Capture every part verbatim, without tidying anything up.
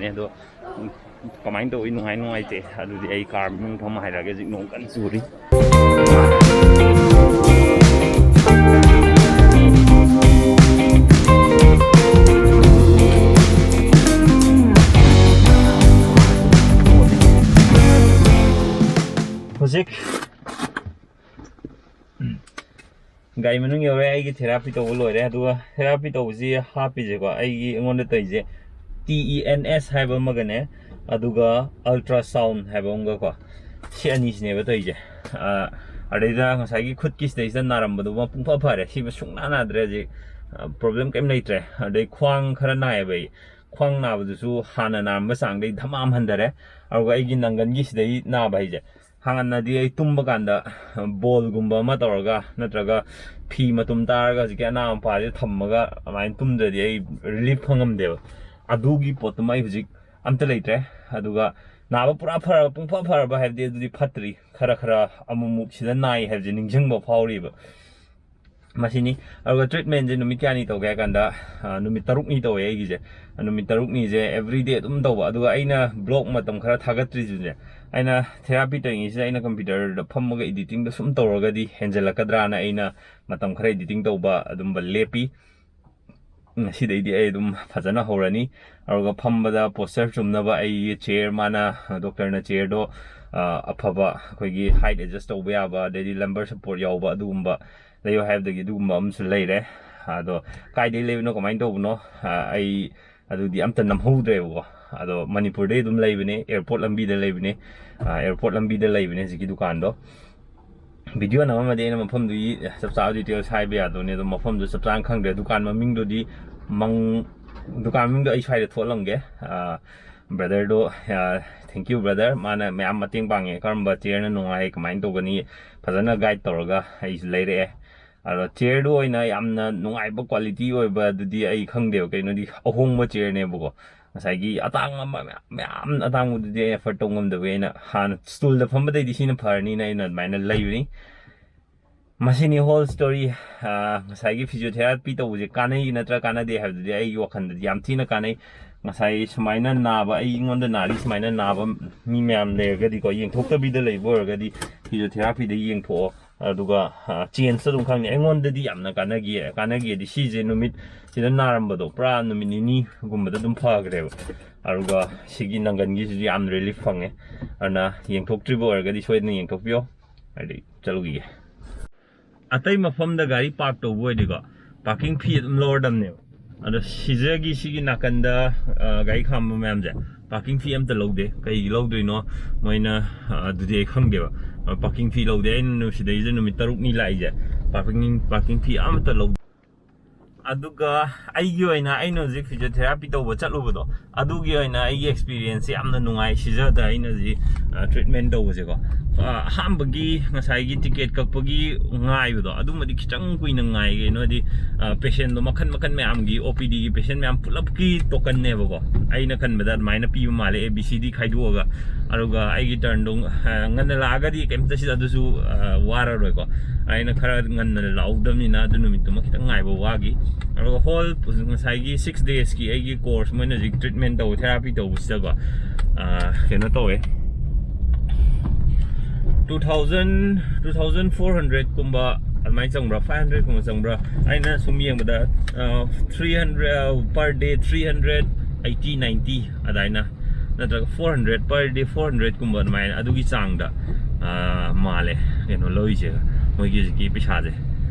ꯑꯗꯣ ꯀꯃꯥꯏꯅ ꯇꯧꯋꯤ, ꯅꯨꯡꯉꯥꯏ ꯅꯨꯡꯉꯥꯏꯇꯦ, ꯑꯗꯨꯗꯤ ꯑꯩ ꯀꯥꯔ ꯃꯅꯨꯡ ꯐꯝꯃ ꯍꯥꯏꯔꯛꯑꯒꯦ꯫ ꯍꯧꯖꯤꯛ ꯅꯣꯡ ꯀꯟꯅ ꯆꯨꯔꯤ꯫ ꯍꯧꯖꯤꯛ ꯒꯥꯔꯤ ꯃꯅꯨꯡ ꯌꯧꯔꯦ꯫ ꯑꯩꯒꯤ ꯊꯦꯔꯥꯄꯤ ꯇꯧꯕ ꯂꯣꯏꯔꯦ꯫ ꯑꯗꯨꯒ ꯊꯦꯔꯥꯄꯤ ꯇꯧꯕꯁꯤ ꯍꯥꯞꯄꯤꯁꯦꯀꯣ, ꯑꯩꯒꯤ, ꯑꯩꯉꯣꯟꯗ ꯇꯧꯔꯤꯁꯦ ꯇꯤ ꯏ ꯑꯦꯟ ꯑꯦꯁ ꯍꯥꯏꯕ ꯑꯃꯒꯅꯦ, ꯑꯗꯨꯒ ꯑꯜꯇ꯭ꯔꯥ ꯁꯥꯎꯟ ꯍꯥꯏꯕ ꯑꯃꯒꯀꯣ, ꯁꯤ ꯑꯅꯤꯁꯤꯅꯦꯕ ꯇꯧꯔꯤꯁꯦ꯫ ꯑꯗꯩꯗ ꯉꯁꯥꯏꯒꯤ ꯈꯨꯠꯀꯤ ꯁꯤꯗꯩꯁꯤꯗ ꯅꯥꯔꯝꯕꯗꯨꯃ ꯄꯨꯡꯐ ꯐꯔꯦ꯫ ꯁꯤꯃ ꯁꯨꯡꯅꯥ ꯅꯥꯗ꯭ꯔꯦ ꯍꯧꯖꯤꯛ꯫ ꯄ꯭ꯔꯣꯕ꯭ꯂꯦꯝ ꯀꯩꯝ ꯂꯩꯇ꯭ꯔꯦ꯫ ꯑꯗꯩ ꯈ꯭ꯋꯥꯡ ꯈꯔ ꯅꯥꯏꯌꯦꯕ ꯑꯩ꯫ ꯈ꯭ꯋꯥꯡ ꯅꯥꯕꯗꯨꯁꯨ ꯍꯥꯟꯅ ꯅꯥꯔꯝꯕ ꯆꯥꯡꯗꯩ ꯙꯃꯥ ꯑꯃ ꯍꯟꯊꯔꯦ꯫ ꯑꯗꯨꯒ ꯑꯩꯒꯤ ꯅꯪꯒꯟꯒꯤ ꯁꯤꯗꯩ ꯅꯥꯕ ꯍꯥꯏꯁꯦ, ꯍꯥꯟꯅꯗꯤ ꯑꯩ ꯇꯨꯝꯕ ꯀꯥꯟꯗ ꯕꯣꯜꯒꯨꯝꯕ ꯑꯃ ꯇꯧꯔꯒ ꯅꯠꯇ꯭ꯔꯒ ꯐꯤ ꯃꯇꯨꯝ ꯇꯥꯔꯒ ꯍꯧꯖꯤꯛꯀꯤ ꯑꯅꯥꯕ ꯃꯄꯥꯁꯦ ꯊꯝꯃꯒ ꯑꯗꯨꯃꯥꯏꯅ ꯇꯨꯝꯗ꯭ꯔꯗꯤ ꯑꯩ ꯔꯤꯂꯤꯐ ꯐꯪꯉꯝꯗꯦꯕ꯫ ꯑꯗꯨꯒꯤ ꯄꯣꯠꯇꯨꯃ ꯑꯩ ꯍꯧꯖꯤꯛ ꯑꯝꯇ ꯂꯩꯇ꯭ꯔꯦ꯫ ꯑꯗꯨꯒ ꯅꯥꯕ ꯄꯨꯔꯥ ꯐꯔꯕ, ꯄꯨꯡꯐ ꯐꯔꯕ ꯍꯥꯏꯕꯗꯤ ꯑꯗꯨꯗꯤ ꯐꯠꯇ꯭ꯔꯤ꯫ ꯈꯔ ꯈꯔ ꯑꯃꯨꯛꯃꯨꯛ ꯁꯤꯗ ꯅꯥꯏ ꯍꯥꯏꯕꯁꯦ ꯅꯤꯡꯁꯤꯡꯕ ꯐꯥꯎꯔꯤꯕ꯫ ꯃꯁꯤꯅꯤ꯫ ꯑꯗꯨꯒ ꯇ꯭ꯔꯤꯠꯃꯦꯟꯁꯦ ꯅꯨꯃꯤꯠ ꯀꯌꯥꯅꯤ ꯇꯧꯒꯦ ꯍꯥꯏ ꯀꯥꯟꯗ, ꯑ, ꯅꯨꯃꯤꯠ ꯇꯔꯨꯛꯅꯤ ꯇꯧꯋꯦ ꯑꯩꯒꯤꯁꯦ꯫ ꯅꯨꯃꯤꯠ ꯇꯔꯨꯛꯅꯤꯁꯦ ꯑꯦꯕ꯭ꯔꯤꯗꯦ ꯑꯗꯨꯝ ꯇꯧꯕ꯫ ꯑꯗꯨꯒ ꯑꯩꯅ ꯕ꯭ꯂꯣꯛ ꯃꯇꯝ ꯈꯔ ꯊꯥꯒꯠꯇ꯭ꯔꯤꯁꯤꯅꯦ, ꯑꯩꯅ ꯊꯦꯔꯥꯄꯤ ꯇꯧꯔꯤꯉꯩꯁꯤꯗ ꯑꯩꯅ ꯀꯝꯄ꯭ꯌꯨꯇꯔꯗ ꯐꯝꯃꯒ ꯏꯗꯤꯇꯤꯡꯗꯣ ꯁꯨꯝ ꯇꯧꯔꯒꯗꯤ ꯍꯦꯟꯖꯜꯂꯛꯀꯗ꯭ꯔꯥꯅ ꯑꯩꯅ ꯃꯇꯝ ꯈꯔ ꯏꯗꯤꯇꯤꯡ ꯇꯧꯕ ꯑꯗꯨꯝꯕ ꯂꯦꯞꯄꯤ꯫ ꯉꯁꯤꯗꯩꯗꯤ ꯑꯩ ꯑꯗꯨꯝ ꯐꯖꯅ ꯍꯧꯔꯅꯤ꯫ ꯑꯗꯨꯒ ꯐꯝꯕꯗ ꯄꯣꯁꯆꯔ ꯆꯨꯝꯅꯕ ꯑꯩꯒꯤ ꯆꯦꯌꯔ, ꯃꯥꯅ, ꯗꯣꯛꯇꯔꯅ ꯆꯦꯌꯔꯗꯣ, ꯑ, ꯑꯐꯕ, ꯑꯩꯈꯣꯏꯒꯤ ꯍꯥꯏꯠ ꯑꯦꯗꯖꯁ ꯇꯧꯕ ꯌꯥꯕ, ꯑꯗꯩꯗꯤ ꯂꯝꯕꯔ ꯁꯄꯣꯔꯠ ꯌꯥꯎꯕ ꯑꯗꯨꯒꯨꯝꯕ ꯂꯩꯌꯣ ꯍꯥꯏꯕꯗꯒꯤ ꯑꯗꯨꯒꯨꯝꯕ ꯑꯃꯁꯨ ꯂꯩꯔꯦ꯫ ꯑꯗꯣ ꯀꯥꯏꯗꯩ ꯂꯩꯕꯅꯣ, ꯀꯃꯥꯏꯅ ꯇꯧꯕꯅꯣ, ꯑ, ꯑꯩ ꯑꯗꯨꯗꯤ ꯑꯝꯇ ꯅꯝꯍꯧꯗ꯭ꯔꯦꯕꯀꯣ꯫ ꯑꯗꯣ ꯃꯅꯤꯄꯨꯔꯗꯩ ꯑꯗꯨꯝ ꯂꯩꯕꯅꯦ, ꯑꯦꯌꯔꯄꯣꯔꯠ ꯂꯝꯕꯤꯗ ꯂꯩꯕꯅꯦ꯫ ꯑ, ꯑꯦꯌꯔꯄꯣꯔꯠ ꯂꯝꯕꯤꯗ ꯂꯩꯕꯅꯦ ꯍꯧꯖꯤꯛꯀꯤ ꯗꯨꯀꯥꯟꯗꯣ꯫ ꯚꯤꯗꯤꯑꯣ ꯅꯝꯃꯝꯃꯗꯤ ꯑꯩꯅ ꯃꯐꯝꯗꯨꯒꯤ ꯆꯞ ꯆꯥꯕ ꯗꯤꯇꯦꯜꯁ ꯍꯥꯏꯕ ꯌꯥꯗꯣꯏꯅꯦ, ꯑꯗꯣ ꯃꯐꯝꯗꯨ ꯆꯞ ꯆꯥꯅ ꯈꯪꯗ꯭ꯔꯦ꯫ ꯗꯨꯀꯥꯟ ꯃꯃꯤꯡꯗꯨꯗꯤ ꯃꯪ-, ꯗꯨꯀꯥꯟ ꯃꯃꯤꯡꯗꯣ ꯑꯩ ꯁ꯭ꯋꯥꯏꯗ ꯊꯣꯛꯍꯜꯂꯝꯒꯦ꯫ ꯑ, ꯕ꯭ꯔꯗꯔꯗꯣ, ꯑ, thank you brother, ꯃꯥꯅ ꯃꯌꯥꯝ ꯃꯇꯦꯡ ꯄꯥꯡꯉꯦ꯫ ꯀꯔꯝꯕ ꯆꯤꯌꯔꯅ ꯅꯨꯡꯉꯥꯏ, ꯀꯃꯥꯏꯅ ꯇꯧꯒꯅꯤ, ꯐꯖꯅ ꯒꯥꯏꯗ ꯇꯧꯔꯒ ꯑꯩꯁꯨ ꯂꯩꯔꯛꯑꯦ꯫ ꯑꯗꯣ ꯆꯤꯌꯔꯗꯨ ꯑꯣꯏꯅ ꯌꯥꯝꯅ ꯅꯨꯡꯉꯥꯏꯕ ꯀ꯭ꯋꯥꯂꯤꯇꯤ ꯑꯣꯏꯕ ꯑꯗꯨꯗꯤ ꯑꯩ ꯈꯪꯗꯦꯕ, ꯀꯩꯅꯣꯗꯤ ꯑꯍꯣꯡꯕ ꯆꯤꯌꯔꯅꯦꯕꯀꯣ꯫ ꯉꯁꯥꯏꯒꯤ ꯑꯇꯥꯡꯕ ꯃꯌꯥꯝ, ꯃꯌꯥꯝ ꯑꯇꯥꯡꯕꯗꯨꯗꯤ ꯑꯩ ꯑꯦꯐꯣꯔꯗ ꯇꯧ ꯉꯝꯗꯕꯒꯤ ꯑꯩꯅ ꯍꯥꯟꯅ ꯁ꯭ꯇꯨꯜꯗ ꯐꯝꯕꯗꯩꯗꯤ ꯁꯤꯅ ꯐꯔꯅꯤꯅ ꯑꯩꯅ ꯑꯗꯨꯃꯥꯏꯅ ꯂꯩꯕꯅꯤ꯫ ꯃꯁꯤꯅꯤ whole story꯫ ꯉꯁꯥꯏꯒꯤ physiotherapy ꯇꯧꯕꯁꯦ ꯀꯥꯟꯅꯩ ꯅꯠꯇ꯭ꯔꯥ ꯀꯥꯟꯅꯗꯦ ꯍꯥꯏꯕꯗꯨꯗꯤ ꯑꯩꯒꯤ ꯋꯥꯈꯜꯗꯗꯤ ꯌꯥꯝ ꯊꯤꯅ ꯀꯥꯟꯅꯩ꯫ ꯉꯁꯥꯏ ꯁꯨꯃꯥꯏꯅ ꯅꯥꯕ, ꯑꯩꯉꯣꯟꯗ ꯅꯥꯔꯤ ꯁꯨꯃꯥꯏꯅ ꯅꯥꯕ ꯃꯤ ꯃꯌꯥꯝ ꯂꯩꯔꯒꯗꯤꯀꯣ, ꯌꯦꯡꯊꯣꯛꯇꯕꯤꯗ ꯂꯩꯕ ꯑꯣꯏꯔꯒꯗꯤ physiotherapyꯗ ꯌꯦꯡꯊꯣꯛꯑꯣ꯫ ꯑꯗꯨꯒ changeꯇ ꯑꯗꯨꯝ ꯈꯪꯅꯤ꯫ ꯑꯩꯉꯣꯟꯗꯗꯤ ꯌꯥꯝꯅ ꯀꯥꯟꯅꯈꯤ꯫ ꯀꯥꯟꯅꯈꯤꯗꯤ ꯁꯤꯁꯦ ꯅꯨꯃꯤꯠ ꯁꯤꯗ ꯅꯥꯔꯝꯕꯗꯣ ꯄꯨꯔꯥ ꯅꯨꯃꯤꯠ ꯅꯤꯅꯤꯒꯨꯝꯕꯗ ꯑꯗꯨꯝ ꯐꯈ꯭ꯔꯦꯕ꯫ ꯑꯗꯨꯒ ꯁꯤꯒꯤ ꯅꯪꯒꯟꯒꯤꯁꯤꯁꯨ ꯌꯥꯝ relief ꯐꯪꯉꯦ꯫ ꯑꯗꯨꯅ ꯌꯦꯡꯊꯣꯛꯇ꯭ꯔꯤꯕ ꯑꯣꯏꯔꯒꯗꯤ ꯁꯣꯏꯗꯅ ꯌꯦꯡꯊꯣꯛꯄꯤꯌꯣ꯫ ꯍꯥꯏꯗꯤ ꯆꯠꯂꯨꯈꯤꯒꯦ꯫ ꯑꯇꯩ ꯃꯐꯝꯗ ꯒꯥꯔꯤ park ꯇꯧꯕ ꯑꯣꯏꯗꯤꯀꯣ, parking fee ꯑꯗꯨꯝ ꯂꯧꯔꯗꯝꯅꯦꯕ꯫ ꯑꯗꯣ ꯁꯤꯖꯒꯤ ꯁꯤꯒꯤ ꯅꯥꯀꯟꯗ ꯒꯥꯔꯤ ꯈꯥꯝꯕ ꯃꯌꯥꯝꯁꯦ parking fee ꯑꯝꯇ ꯂꯧꯗꯦ꯫ ꯀꯩꯒꯤ ꯂꯧꯗꯣꯏꯅꯣ ꯃꯣꯏꯅ? ꯑꯗꯨꯗꯤ ꯑꯩ ꯈꯪꯗꯦꯕ꯫ Parking fee ꯂꯧꯗꯦ꯫ ꯑꯩꯅ ꯁꯤꯗꯩꯁꯤꯗ ꯅꯨꯃꯤꯠ ꯇꯔꯨꯛꯅꯤ ꯂꯥꯛꯏꯁꯦ, parking parking fee ꯑꯃꯠꯇ ꯂꯧꯗꯦ꯫ ꯑꯗꯨꯒ ꯑꯩꯒꯤ ꯑꯣꯏꯅ ꯑꯩꯅ ꯍꯧꯖꯤꯛ physiotherapy ꯇꯧꯕ ꯆꯠꯂꯨꯕꯗꯣ, ꯑꯗꯨꯒꯤ ꯑꯣꯏꯅ ꯑꯩꯒꯤ experienceꯁꯦ ꯌꯥꯝꯅ ꯅꯨꯡꯉꯥꯏ꯫ ꯁꯤꯖꯗ ꯑꯩꯅ ꯍꯧꯖꯤꯛ treatment ꯇꯧꯕꯁꯦꯀꯣ, ꯑꯍꯥꯟꯕꯒꯤ ꯉꯁꯥꯏꯒꯤ ticket ꯀꯛꯄꯒꯤ ꯉꯥꯏꯕꯗꯣ, ꯑꯗꯨꯃꯗꯤ ꯈꯤꯇꯪ ꯀꯨꯏꯅ ꯉꯥꯏ꯫ ꯀꯩꯅꯣꯗꯤ patientꯗꯣ ꯃꯈꯟ ꯃꯈꯟ ꯃꯌꯥꯝꯒꯤ, OPDꯒꯤ patient ꯃꯌꯥꯝ ꯄꯨꯂꯞꯀꯤ tokenꯅꯦꯕꯀꯣ꯫ ꯑꯩꯅ ꯈꯟꯕꯗ ꯑꯗꯨꯃꯥꯏꯅ ꯄꯤꯕ ꯃꯥꯜꯂꯦ, ABCD ꯈꯥꯏꯗꯣꯛꯑꯒ꯫ ꯑꯗꯨꯒ ꯑꯩꯒꯤ turnꯗꯣ ꯉꯟꯅ ꯂꯥꯛꯑꯒꯗꯤ ꯀꯩꯝꯇ ꯁꯤꯗ ꯑꯗꯨꯁꯨ ꯋꯥꯔꯔꯣꯏꯀꯣ꯫ ꯑꯩꯅ ꯈꯔ ꯉꯟꯅ ꯂꯥꯛꯍꯧꯗꯕꯅꯤꯅ ꯑꯗꯨ ꯅꯨꯃꯤꯠꯇꯨꯃ ꯈꯤꯇꯪ ꯉꯥꯏꯕ ꯋꯥꯈꯤ꯫ ꯑꯗꯨꯒ whole ꯉꯁꯥꯏꯒꯤ six daysꯀꯤ ꯑꯩꯒꯤ course, ꯃꯣꯏꯅ ꯍꯧꯖꯤꯛ treatment ꯇꯧꯕ, therapy ꯇꯧꯕꯁꯤꯗꯀꯣ, ꯀꯩꯅꯣ ꯇꯧꯋꯦ, two thousand, two thousand four hundredꯀꯨꯝꯕ ꯑꯗꯨꯃꯥꯏꯅ ꯆꯪꯕ꯭ꯔꯥ, five hundredꯀꯨꯝꯕ ꯆꯪꯕ꯭ꯔꯥ? ꯑꯩꯅ ꯁꯨꯝ ꯌꯦꯡꯕꯗ three hundred, per day three hundred eighty, ninety ꯑꯗꯨꯃꯥꯏꯅ, ꯅꯠꯇ꯭ꯔꯒ four hundred, per day four hundredꯀꯨꯝꯕ ꯑꯗꯨꯃꯥꯏꯅ, ꯑꯗꯨꯒꯤ ꯆꯥꯡꯗ ꯃꯥꯜꯂꯦ ꯀꯩꯅꯣ ꯂꯧꯔꯤꯁꯦ, ꯃꯣꯏꯒꯤ ꯍꯧꯖꯤꯛꯀꯤ ꯄꯩꯁꯥꯁꯦ꯫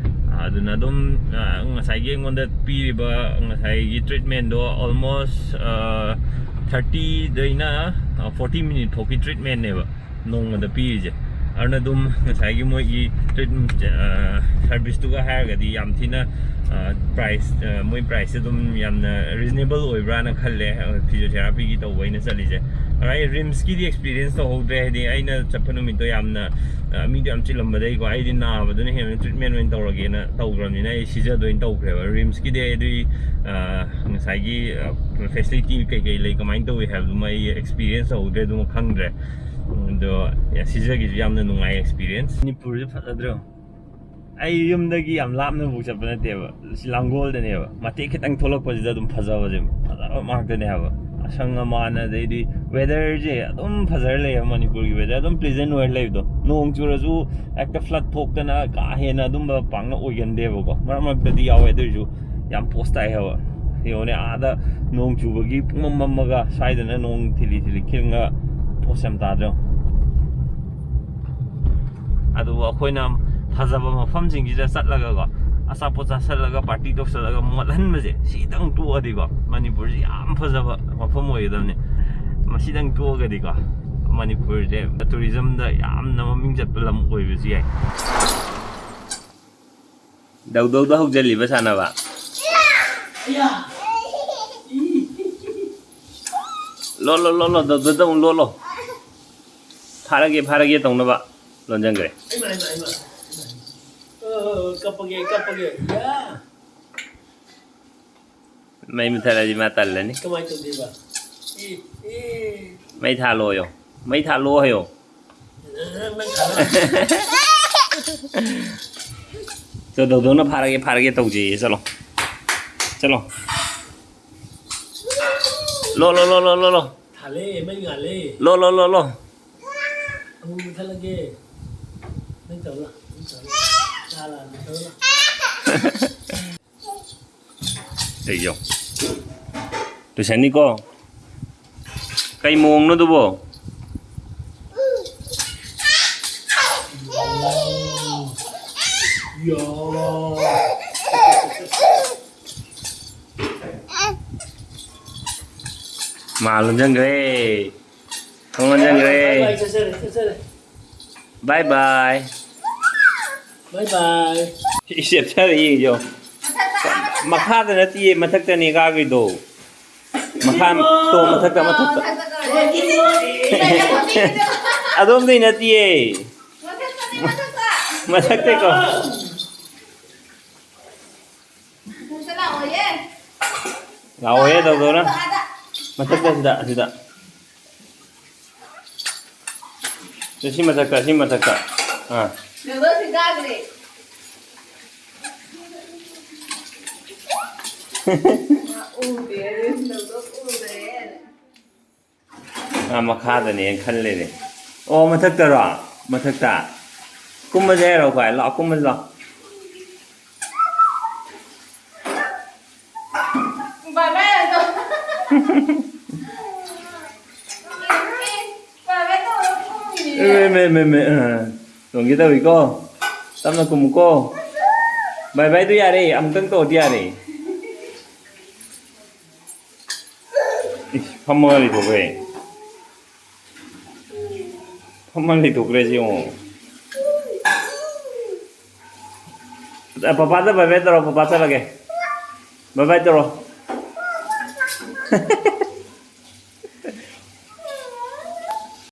ꯑꯗꯨꯅ ꯑꯗꯨꯝ ꯉꯁꯥꯏꯒꯤ ꯑꯩꯉꯣꯟꯗ ꯄꯤꯔꯤꯕ ꯉꯁꯥꯏꯒꯤ treatmentꯗꯣ almost thirtyꯗꯩꯅ forty minute ꯐꯥꯎꯒꯤ treatmentꯅꯦꯕ ꯅꯣꯡꯃꯗ ꯄꯤꯔꯤꯁꯦ꯫ ꯑꯗꯨꯅ ꯑꯗꯨꯝ ꯉꯁꯥꯏꯒꯤ ꯃꯣꯏꯒꯤ treatment serviceꯇꯨꯒ ꯍꯥꯏꯔꯒꯗꯤ ꯌꯥꯝ ꯊꯤꯅ price, ꯃꯣꯏ priceꯁꯦ ꯑꯗꯨꯝ ꯌꯥꯝꯅ reasonable ꯑꯣꯏꯕ꯭ꯔꯥꯅ ꯈꯜꯂꯦ, physiotherapyꯒꯤ ꯇꯧꯕ ꯑꯩꯅ ꯆꯠꯂꯤꯁꯦ꯫ ꯑꯗ ꯑꯩ RIMSꯀꯤꯗꯤ experience ꯇꯧꯍꯧꯗ꯭ꯔꯦ, ꯍꯥꯏꯗꯤ ꯑꯩꯅ ꯆꯠꯄ ꯅꯨꯃꯤꯠꯇꯣ ꯌꯥꯝꯅ ꯃꯤꯗꯣ ꯌꯥꯝ ꯆꯤꯜꯂꯝꯕꯗꯒꯤꯀꯣ, ꯑꯩꯗꯤ ꯅꯥꯕꯗꯨꯅ ꯍꯦꯟꯅ treatment ꯑꯣꯏꯅ ꯇꯧꯔꯒꯦꯅ ꯇꯧꯈ꯭ꯔꯕꯅꯤꯅ ꯑꯩ ꯁꯤꯖꯗ ꯑꯣꯏꯅ ꯇꯧꯈ꯭ꯔꯦꯕ꯫ RIMSꯀꯤꯗꯤ ꯑꯩ ꯑꯗꯨꯒꯤ ꯉꯁꯥꯏꯒꯤ facility ꯀꯩꯀꯩ ꯂꯩ, ꯀꯃꯥꯏꯅ ꯇꯧꯏ ꯍꯥꯏꯕꯗꯨꯃ ꯑꯩ experience ꯇꯧꯍꯧꯗ꯭ꯔꯦ, ꯑꯗꯨꯃ ꯈꯪꯗ꯭ꯔꯦ꯫ ꯑꯗꯣ ꯁꯤꯖꯒꯤꯁꯨ ꯌꯥꯝꯅ ꯅꯨꯡꯉꯥꯏ experience꯫ ꯃꯅꯤꯄꯨꯔꯁꯦ ꯐꯖꯗ꯭ꯔꯣ? ꯑꯩ ꯌꯨꯝꯗꯒꯤ ꯌꯥꯝ ꯂꯥꯞꯅꯕꯨ ꯆꯠꯄ ꯅꯠꯇꯦꯕ, ꯁꯤ ꯂꯥꯡꯒꯣꯜꯗꯅꯦꯕ꯫ ꯃꯇꯦꯛ ꯈꯤꯇꯪ ꯊꯣꯛꯂꯛꯄꯁꯤꯗ ꯑꯗꯨꯝ ꯐꯖꯕꯁꯦ, ꯐꯖꯕ ꯉꯥꯛꯇꯅꯦ ꯍꯥꯏꯕ꯫ ꯑꯁꯪ ꯑꯃꯥꯟ, ꯑꯗꯩꯗꯤ weatherꯁꯦ ꯑꯗꯨꯝ ꯐꯖꯔ ꯂꯩꯌꯦꯕ꯫ ꯃꯅꯤꯄꯨꯔꯒꯤ weather ꯑꯗꯨꯝ pleasant ꯑꯣꯏꯔ ꯂꯩꯕꯗꯣ, ꯅꯣꯡ ꯆꯨꯔꯁꯨ ꯍꯦꯛꯇ flood ꯊꯣꯛꯇꯅ ꯀꯥ ꯍꯦꯟꯅ ꯑꯗꯨꯝꯕ ꯄꯥꯛꯅ ꯑꯣꯏꯒꯟꯗꯦꯕꯀꯣ꯫ ꯃꯔꯛ ꯃꯔꯛꯇꯗꯤ ꯌꯥꯎꯋꯦ, ꯑꯗꯨ ꯑꯣꯏꯔꯁꯨ ꯌꯥꯝ ꯄꯣꯁ ꯇꯥꯏ ꯍꯥꯏꯕ꯫ ꯌꯦꯡꯉꯨꯅꯦ, ꯑꯥꯗ ꯅꯣꯡ ꯆꯨꯕꯒꯤ ꯄꯨꯡꯃꯝ ꯃꯝꯃꯒ ꯁ꯭ꯋꯥꯏꯗꯅ ꯅꯣꯡ ꯊꯤꯂꯤ ꯊꯤꯂꯤ ꯈꯤꯡꯉ ꯄꯣꯁ ꯌꯥꯝ ꯇꯥꯗ꯭ꯔꯣ? ꯑꯗꯨꯕꯨ ꯑꯩꯈꯣꯏꯅ ꯐꯖꯕ ꯃꯐꯝꯁꯤꯡꯁꯤꯗ ꯆꯠꯂꯒꯀꯣ, ꯑꯆꯥꯄꯣꯠ ꯆꯥꯁꯤꯜꯂꯒ party ꯇꯧꯁꯜꯂꯒ ꯃꯣꯠꯍꯟꯕꯁꯦ, ꯁꯤꯗꯪ ꯇꯣꯛꯑꯗꯤꯀꯣ, ꯃꯅꯤꯄꯨꯔꯁꯤ ꯌꯥꯝ ꯐꯖꯕ ꯃꯐꯝ ꯑꯣꯏꯒꯗꯕꯅꯤ꯫ ꯃꯁꯤꯗꯪ ꯇꯣꯛꯑꯒꯗꯤꯀꯣ, ꯃꯅꯤꯄꯨꯔꯁꯦ tourismꯗ ꯌꯥꯝꯅ ꯃꯃꯤꯡ ꯆꯠꯄ ꯂꯝ ꯑꯣꯏꯕꯁꯨ ꯌꯥꯏ꯫ ꯗꯧꯗꯧꯗ ꯍꯧꯖꯤꯜꯂꯤꯕ ꯁꯥꯟꯅꯕ꯫ ꯂꯣꯠꯂꯣ, ꯂꯣꯠꯂꯣ, ꯗꯧꯗꯧꯗ ꯑꯃꯨꯛ ꯂꯣꯠꯂꯣ꯫ ꯐꯥꯔꯒꯦ, ꯐꯥꯔꯒꯦ ꯇꯧꯅꯕ ꯂꯣꯟꯖꯟꯈ꯭ꯔꯦ꯫ ꯍꯩꯃꯥ, ꯍꯩꯃꯥ, ꯍꯩꯃꯥ, ꯍꯩꯃꯥ꯫ ꯑ, ꯀꯞꯄꯒꯦ, ꯀꯞꯄꯒꯦ꯫ ꯌꯥ꯫ ꯃꯩ ꯃꯨꯊꯠꯂꯗꯤ ꯃꯥ ꯇꯜꯂꯅꯤ꯫ ꯀꯃꯥꯏꯅ ꯇꯧꯗꯣꯏꯕ? E, E. ꯃꯩ ꯊꯥꯜꯂꯣꯌꯣ꯫ ꯃꯩ ꯊꯥꯜꯂꯣ ꯍꯥꯏꯌꯣ꯫ ꯅꯪ ꯊꯥꯜꯂꯣ꯫ ꯆꯣ, ꯗꯧꯗꯧꯅ ꯐꯥꯔꯒꯦ, ꯐꯥꯔꯒꯦ ꯇꯧꯖꯩꯌꯦ꯫ ꯆꯠꯂꯣ꯫ ꯆꯠꯂꯣ꯫ ꯂꯣ, ꯂꯣ, ꯂꯣ, ꯂꯣ, ꯂꯣ, ꯂꯣ꯫ ꯊꯥꯜꯂꯦ, ꯃꯩ ꯉꯥꯜꯂꯦ꯫ ꯂꯣ, ꯂꯣ, ꯂꯣ, ꯂꯣ꯫ ꯑꯃꯨꯛ ꯃꯨꯊꯠꯂꯒꯦ꯫ ꯅꯪ ꯇꯧꯔꯣ, ꯅꯪ ꯇꯧꯔꯣ꯫ ꯂꯥ, ꯂꯥ, ꯅꯪ ꯇꯧꯔꯣ꯫ ꯂꯩꯌꯣ꯫ ꯇꯨꯏꯁꯟꯅꯤꯀꯣ꯫ ꯀꯩ ꯃꯑꯣꯡꯅꯣ ꯑꯗꯨꯕꯣ? ꯃꯥ ꯂꯣꯟꯖꯟꯈ꯭ꯔꯦ꯫ ꯊꯣꯡ ꯂꯣꯟꯖꯟꯈ꯭ꯔꯦ꯫ ꯕꯥꯏ ꯕꯥꯏ ꯆꯠꯆꯔꯦ, ꯆꯠꯆꯔꯦ꯫ ꯕꯥꯏ ꯕꯥꯏ꯫ ꯕꯥꯏ ꯕꯥꯏ꯫ ꯏꯁ, ꯆꯠꯊꯔꯛꯏ ꯌꯦꯡꯉꯣ꯫ ꯃꯈꯥꯗ ꯅꯠꯇꯤꯌꯦ, ꯃꯊꯛꯇꯅꯦ ꯀꯥꯈ꯭ꯔꯤꯗꯣ꯫ ꯃꯈꯥ, ꯇꯣ, ꯃꯊꯛꯇ, ꯃꯊꯛꯇ꯫ ꯑꯗꯣꯝꯗꯩ ꯅꯠꯇꯤꯌꯦ꯫ ꯃꯊꯛꯇꯩꯀꯣ꯫ ꯂꯥꯛꯑꯣꯍꯦ, ꯇꯧꯗꯧꯅ꯫ ꯃꯊꯛꯇ, ꯁꯤꯗ, ꯁꯤꯗ꯫ ꯁꯤ ꯃꯊꯛꯇ, ꯁꯤ ꯃꯊꯛꯇ꯫ ꯑꯥ꯫ ꯅꯪꯗꯣ ꯁꯤ ꯀꯥꯈ꯭ꯔꯦ꯫ ꯎꯗꯦ, ꯅꯪꯗꯣ ꯎꯗ꯭ꯔꯦ꯫ ꯃꯥ ꯃꯈꯥꯗꯅꯦꯅ ꯈꯜꯂꯤꯅꯦ꯫ ꯑꯣ, ꯃꯊꯛꯇꯔꯣ? ꯃꯊꯛꯇ꯫ ꯀꯨꯝꯃꯁꯦ ꯍꯥꯏꯔꯣ, ꯈ꯭ꯋꯥꯏ? ꯂꯥꯛꯑꯣ, ꯀꯨꯝꯃꯁꯤ ꯂꯥꯛꯑꯣ꯫ ꯕꯥꯏ ꯕꯥꯏ ꯑꯗꯣ꯫ ꯕꯥꯏ ꯕꯥꯏ ꯇꯧꯔ ꯈꯨꯝꯃꯤꯅꯦ꯫ ꯑꯦ, ꯃꯦ, ꯃꯦ, ꯃꯦ, ꯑ꯫ ꯇꯣꯡꯒꯦ ꯇꯧꯏꯀꯣ꯫ ꯇꯞꯅ ꯀꯨꯝꯃꯨꯀꯣ꯫ ꯕꯥꯏ ꯕꯥꯏꯗꯨ ꯌꯥꯔꯦ, ꯑꯃꯨꯛꯇꯪ ꯇꯧꯔꯗꯤ ꯌꯥꯔꯦ꯫ ꯏꯁ, ꯐꯝꯃꯒ ꯂꯩꯊꯣꯛꯈ꯭ꯔꯦ꯫ ꯐꯝꯃꯒ ꯂꯩꯊꯣꯛꯈ꯭ꯔꯦ ꯁꯤ ꯌꯦꯡꯉꯣ꯫ ꯑ, ꯄꯄꯥꯗ ꯕꯥꯏ ꯕꯥꯏ ꯇꯧꯔꯣ, ꯄꯄꯥ ꯆꯠꯂꯒꯦ꯫ ꯕꯥꯏ ꯕꯥꯏ ꯇꯧꯔꯣ꯫